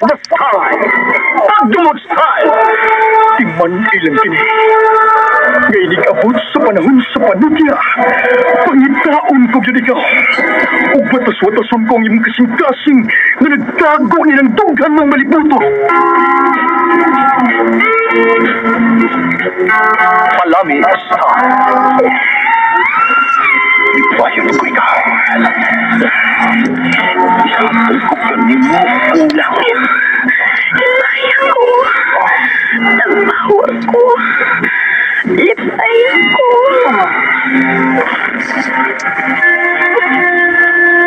The style! Pagdumot style! Timan ilang kini. Ngainig abot sa panahon sa panudya. Pangitaon ko gyud ikaw. Ug batas-watason ko ang imong kasing-kasing nga nagtago nilang dughan mong malibuto. Palami style. Ipayon ko ikaw. Ihatag ko kanimo ang langit. Lipay ako. Tagbaho ako. Lipay ako.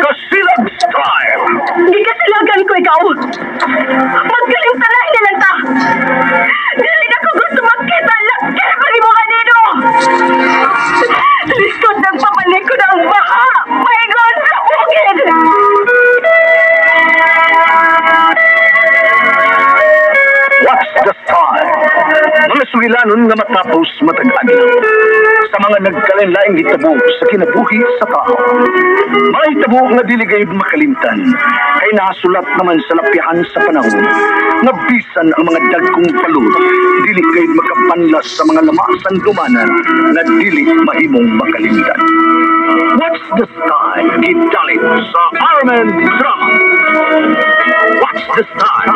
Kasilag style! Gikasilagan ko ikaw. Magkalimtanahin na lang ta. Dili na ko gusto magkita laki pa ni mo kanino. Likod ng pabalik ko na ang baha. Paingon sa bukid. What's the style? Mga sugilanon nga matapos matag-adlaw sa mga nagkalain-laing hitabo sa kinabuhi sa tao. Mga hitabo nga dili gayud makalimtan kay nasulat naman sa lapyahan sa panahon nga bisan ang mga dagkong palud dili gayud makapanlas sa mga lamasan dumanan nga dili mahimong makalimtan. What's the style? Gidalit sa Armen Drama. What's the style?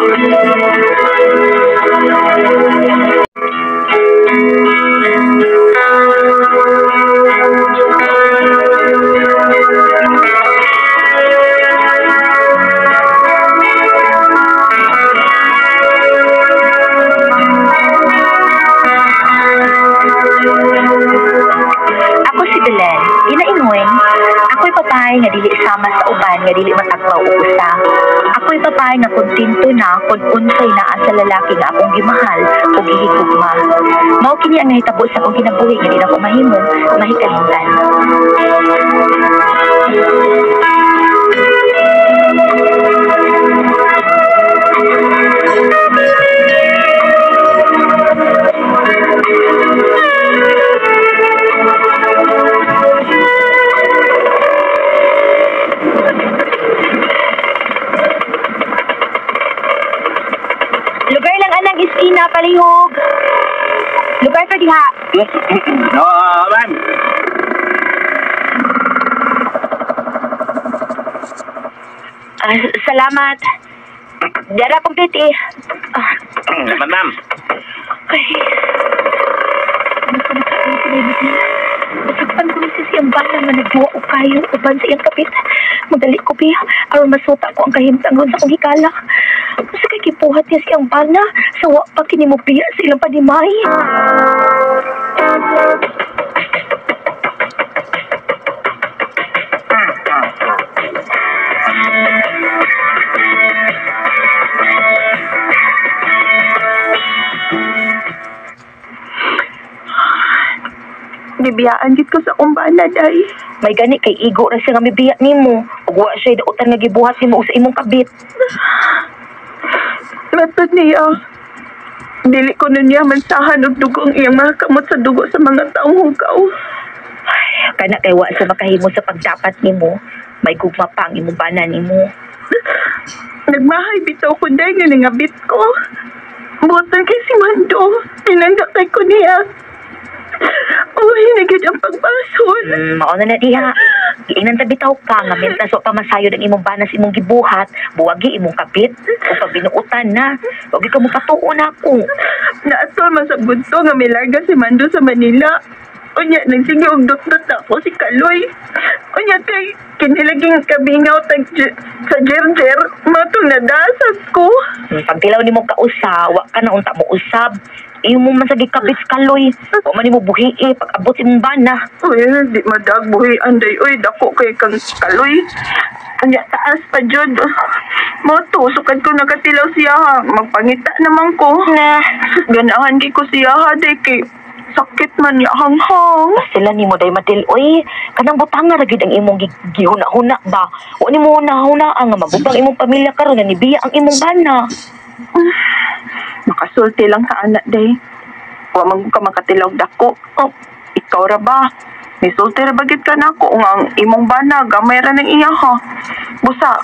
Ako si Belen, ginaingon. Ako'y babae nga dili sama sa uban nga dili matagbaw og usa. Ako'y babae nga kontento na kung unsay naa sa lalaki nga akong gimahal ug gihigugma. Mao kini ang nahitabo sa akong kinabuhi nga di nako mahimong mahikalimtan. Lugar lang anang iskina palihog. Lugar ka diha. No, ma'am. Salamat. Dara complete eh. Naman, ma'am. Ay. Ano ko nakain sa baby? Nasakpan ko ni siyang bana nga nagduwa og kayo uban sa iyang kapit. Madali ko bi aron masuta ko ang kahimtang ron sa akong hikala. Sa kay gibuhat niya siyang bana sa wa pa kini mo biya sa ilang panimay. Gibiyaan gid ko sa akong bana, day. May gani kay igo ra siya nga mibiya nimo ug wa siya dautan nga gibuhat nimo sa imong kabit. Matod niya, dili ko na niya mansahan og dugo ang iyang mga kamot sa dugo sa mga taong hugaw. Kana kay wa siya makahimo sa pagdapat nimo. May gugma pa ang imong bana nimo. Nagmahay bitaw ko, day, nga nangabit ko. Buotan kay si Mando, tinangga kay ko niya. Uy, nagid ang pagbasol. Mao na na diha. Giingnan ta bitaw ka nga mentas wa pa masayod ang imong bana sa imong gibuhat, buwagi imong kapit ug pagbinuotan na. Wa gyud ka mopatuo nako. Naatol man sa bunto nga milarga si Mando sa Manila. Unya, nagsige og dot-dot ako si Kaloy. Unya kay kinilaging kabingaw tag sa Jerjer, matong nadasag ko. Pagtilaw nimo kausa, wa ka na unta mo usab. Iyo mo man sa gikabit sa Kaloy. Wa man nimo buhi pag abot sa imong bana. Uy, di madag buhi anday. Uy, dako kay kang Kaloy. Unya, taas pa jud. Moto, sukad ko nakatilaw siya ha. Magpangita naman ko. Na, Ganahan di ko siya ha, day kay sakit man niya hanghang. Sila nimo day matil oy. Kanang butanga ra gyud ang imong gihuna-huna ba. Wa nimo huna-huna ang mabubang imong pamilya karon nga nibiya ang imong bana. Makasulti lang ka anak day. Wa man ka makatilaw dako. Oh, ikaw ra ba? Misulti ra bagit ka nako nga ang imong bana gamay ra ng iya ha. Busa,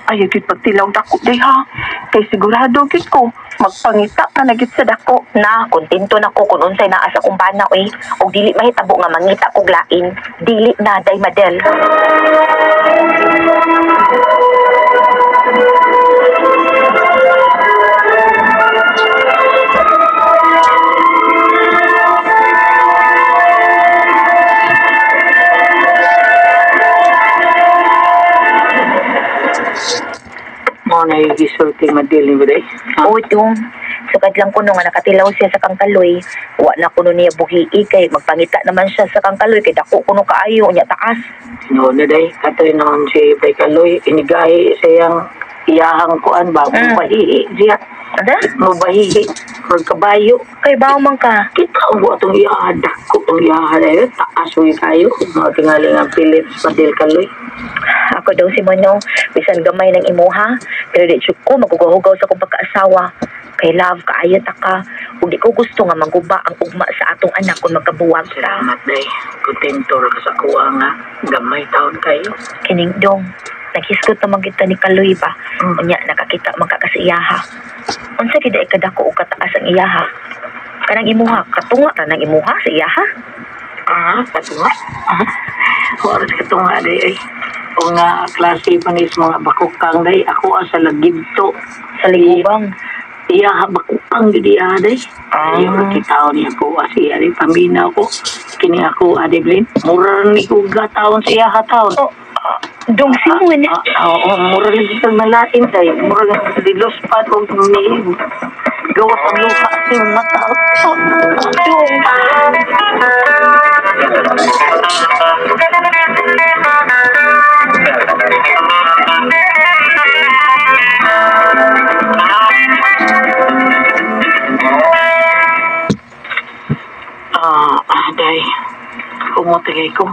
ayaw gyud pagtilaw dako day ha. Kay sigurado gyud ko magpangita ka na gyud sa dako. Na, kontento na ko kung unsay naa sa akong bana oy. Og dili mahitabo nga mangita kog lain. Dili na day Madel. Mao na yung gisulti madili ba day? Ha? Uy, dong. Sukad lang kuno nga nakatilaw siya sa kangkaloy. Wa na kuno niya buhii kay magpangita naman siya sa kangkaloy kay dako kuno kaayo nya taas. Tinuod na day. Katoy noon si Bay Kaloy, inigahi siyang iyahang kuan ba? Mubahihi siya. Ada? Mubahihi. Magkabayo. Kay bawo man ka. Kita ang buwa itong iyaha. Dako itong iyaha day. Taas mo yung kayo. Mga tingali nga Philips Madel Kaloy. Ako daw si Mono, bisan gamay ng imuha, pero di jud ko magugahugaw sa akong pagkaasawa. Kay love, kaayo ta ka. Ug di ko gusto nga mangguba ang ugma sa atong anak kung magkabuwag ta. Salamat day. Kontento ra ka sa kuha nga. Gamay taon kayo. Kining dong, naghisgot na man kita ni Kaloy ba? Unya, nakakita man ka kasi iyaha. Unsa gid ay kadako og kataas ang iyaha? Kanang imuha, katunga ta nang imuha sa iyaha? Ah, katunga. Ah, oras katunga day ay. O nga klase pa ni sa mga bakukang day. Ako sa lagibto. Sa ligubang. Iya bakukang gid iya day. Ah. Ayaw ra kitaon niya ako asi ari paminaw ko. Kini ako ade Blin. Mura ni ko gataon sa iya taon. Oh, dong Simon. Ah, oo, mura lagi kang malain day. Mura lang sa dilos pa og ni gawas ang luha sa iyong mata. Oh, dong. Ah, day. Kumutigay ko.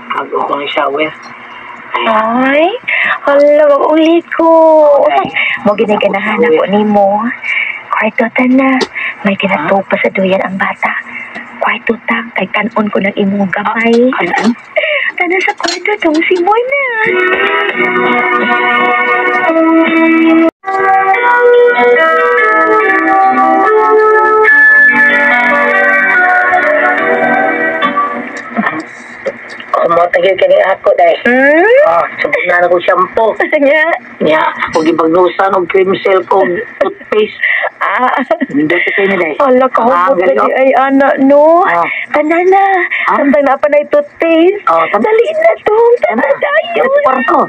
Bago ko ni shower. Ay, Ay, hala, wag ko. Mo giniganahan ako nimo. Kwarto ta na. May kinatog pa sa duyan ang bata. Kwarto ta, kay kanon ko ng imong gamay. Ano? Tana sa kwarto tong si Moy na. Kumutigay ka ni ako, day. Hmm? Ah, sabog na ako shampoo. Nga. Niya, ako gibagnusan og cream silk og toothpaste. Ah. Hindi ko kayo ni day. Hala, kahubot Ah, na galing, di ay ana, no? Ah. Tana na. Ah. Samtang na pa na toothpaste. Oh, tama. Dali na tong. Tana dayon. Ito kwarto.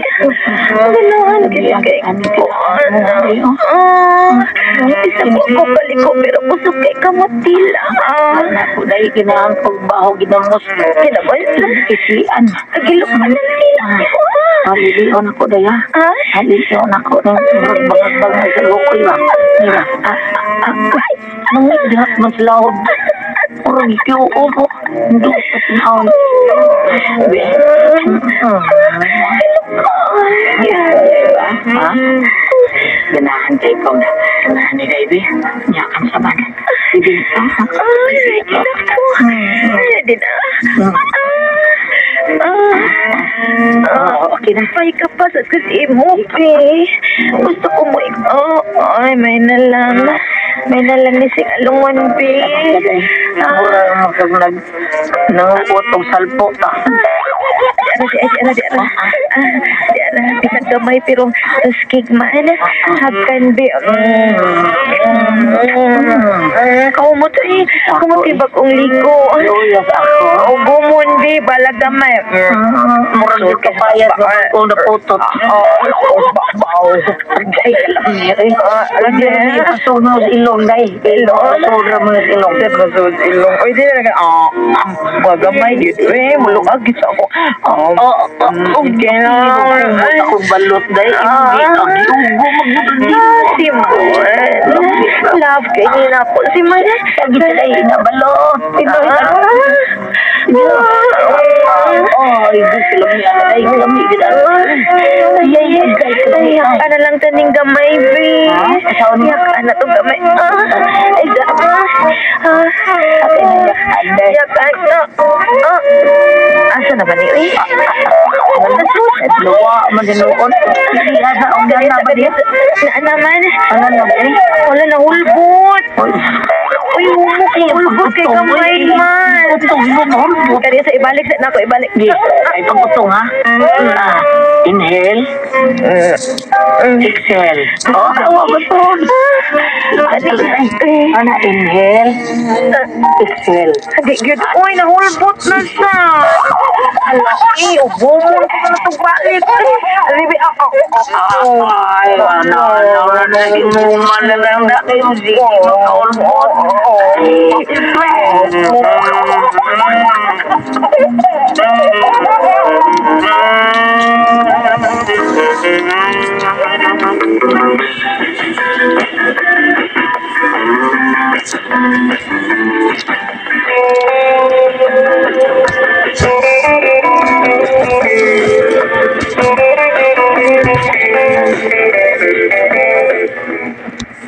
Ganahan gid kay ko. Ah, isa po ko kaliko pero kusog kay kamotila. Ah, Ako day, ginahan pagbaho, ginamos. Ginamos? Islian. Gilok man ang sila. Ah, lilion ako day, ha? Ah, Ah, lilion ako. Bangag-bang na sa lukoy ba? Di ba? Ah, ah, ah. Nangighat man sila ako. Murag itiyo ko. Hindi sa tinawag. Be. Ha? Ganahan kay ko na. Ani day, be. Nyakan sa man. Sige. Ay, ready na ko. Ready na. Ah, ah, Oh, okay na. Ay, kapasat ko si imo, be. Gusto ko mo oh, ay, may na lang. May na lang ni sing alungon, be. Mura mo kag nag nanguot og salpo ta. Di ara, di ara, di ara. Ah, di ara, bisag gamay pero skig man. Hakan, be. Kaumot eh. Kaumot eh, bagong ligo. Luyas ako. O gumon, be. Balag gamay. Murag yung kapayat na kung naputot. Ay, alam niya eh. Alam niya. Pasunod ilong, day. Ilong? Pasunod mo sa ilong. Sa ilong. Oy, di na ah, ah, gamay gid eh, mulungag gid sa ako. Ah, Oh, oh, okay na. Ay, akong balot, day. Ah. Hindi, ang ugo, Ah, Simon. Love kay nila po si Man. Sabi sila inabalot. Pinoy. Ay, gusto lang niya. Ay, kami. Ay, ay, ay. Ano lang taning gamay, be. Yak, ano to gamay. Ay, yak, ano. Asa naman ni, uy? Luwa, madinuon. Naan naman? Ano naman? Wala na hulbot. Uy, humok kay hulbot kay gamay man. Kaya sa ibalik sa nako, ibalik. Ay, pagputong ha? Inhale. Exhale. Oh, awa ba to? Ana, inhale. Exhale. Hindi, good. Uy, nahulbot na siya. Ala, eh, ubo mo na ko na itong balik. Alibi, Ay, ano, imuman na lang na kayo. Sige, makahulbot.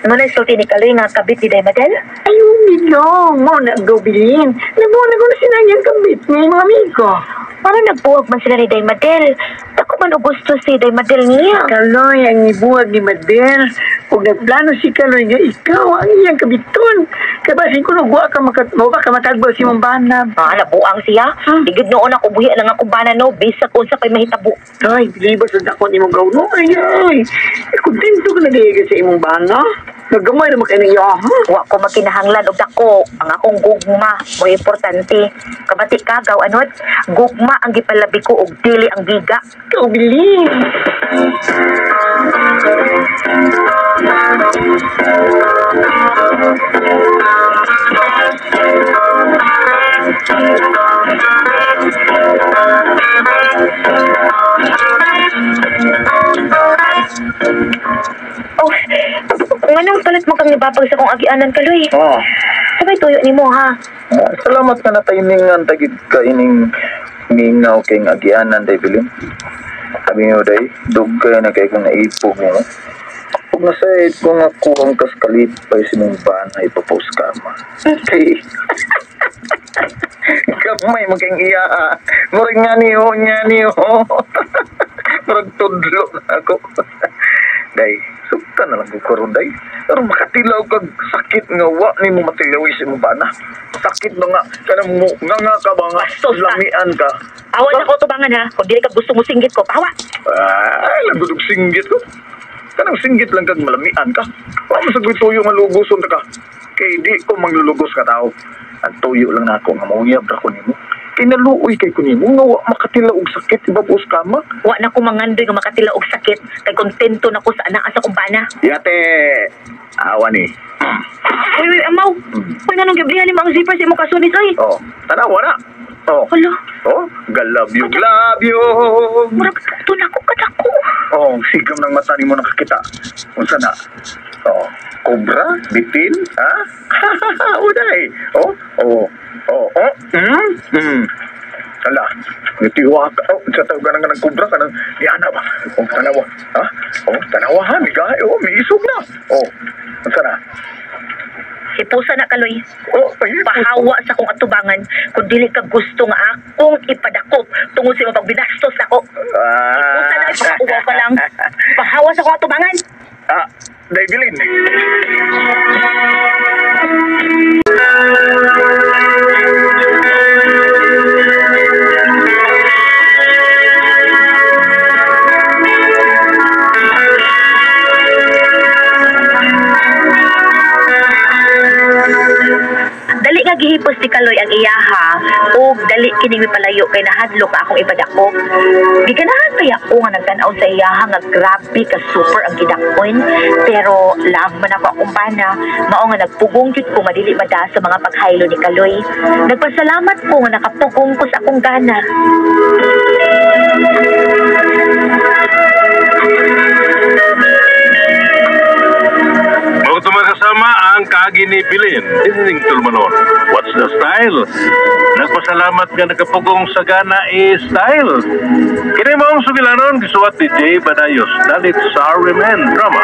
Muna isulti ni Kaloy nga kabit ni Daymadel? Ayun, bilong. Mo na gobilin. Nabuo na ko na sinanyang kabit ni mga amigo. Parang nagbuwag man sila ni Daymadel. Dako man og gusto si Daymadel niya. Kaloy, ang ibuwag ni Madel. Kung nagplano si Kaloy nga ikaw ang iyang kabiton. Kabasin ko nagwa ka ka matagbal si mong banab. Ah, nabuang siya. Digid noon ako buhi lang akong bana no. Bisa kung sa pa'y mahitabo. Ay, biliba sa dako ni mong gawno. Ay, ay. Kontento ka na diga sa imong bana. Nagamay na makainang yaha. Wa ko makinahanglan og dako. Ang akong gugma mo importante. Kabati ka gaw anod. Gugma ang gipalabi ko og dili ang giga. Ikaw, bilin. Oh, nganong palit mo kang nibabag sa kong agianan Kaloy? Oh. Sabay tuyo nimo ha. Salamat nga na timingan tagid ka ining mingaw kay nga agianan day bilin. Sabi niyo day, dugay na kay kong naipog mo. Ug nasayod ko nga kuwang kas kalipay si mong bana ipapost ka ma. Kay gamay mo kayong iya. Murag nga niyo, nga niyo. Murag tudlo na ako. Day, sugta na lang ko karon day. Pero makatilaw kag sakit nga wa nimo matilawi si mong bana. Sakit ba nga kanang mo nga nga ka ba nga Bastos ka. lamian ka. Awa na ko tubangan ha. Kung dili ka gusto mo singgit ko, pahawa. Ay, lang gudog singgit ko. Kanang singgit lang kag malamian ka. Wa man sa tuyo nga lugoson ta ka. Kay di ko manglulugos ka tao. Ang tuyo lang nako nga mauyab ra ko nimo. Kay naluoy kay ko nimo nga wa makatila og sakit ibabaw sa kama. Wa na ko mangandoy nga makatila og sakit kay kontento na ko sa anaa sa kumbana. Yate, awa ni. Uy, uy, amaw. Uy, nanong gablihan ni ang zipper sa imong kasunis oy. Oh, tanawa na. Oh. Hala, Oh, galabyog labyog. murag sakto na ko kadako. Oh, sigam ng mata nimo nakakita. Unsa na? Oh, kobra, bitin, ha? Uday. Oh, oh, oh, oh. Ala, nitiwa ka. Oh, sa tawag ka ng kobra ka ng diana ba? Oh, tanawa. Ha? Oh, tanawa ha, migay. Oh, miisog na. Oh, unsa na? Hipusa na Kaloy. Oh, ay, Pahawa sa kong atubangan kung dili ka gusto nga akong ipadakop tungod sa imong pagbinastos nako. Hipusa na ipakauwaw ka lang. Pahawa sa kong atubangan. Ah, Daibilin. Dali nga gihipos ni Kaloy ang iyaha ug dali kining mipalayo kay nahadlok ka akong ipadako. Giganahan pa ako nga nagtan-aw sa iyaha nga grabe ka super ang gidakon, pero love man ako akong bana, mao nga nagpugong jud ko nga dili mada sa mga paghaylo ni Kaloy. Nagpasalamat ko nga nakapugong ko sa akong gana. Mga kasama Binibilin dining tulumanon. What's the style? Nagpasalamat nga nakapugong sagana style. Kini maong sugilanon gisuwat ni Jay Badayos dalit sa RMN Drama.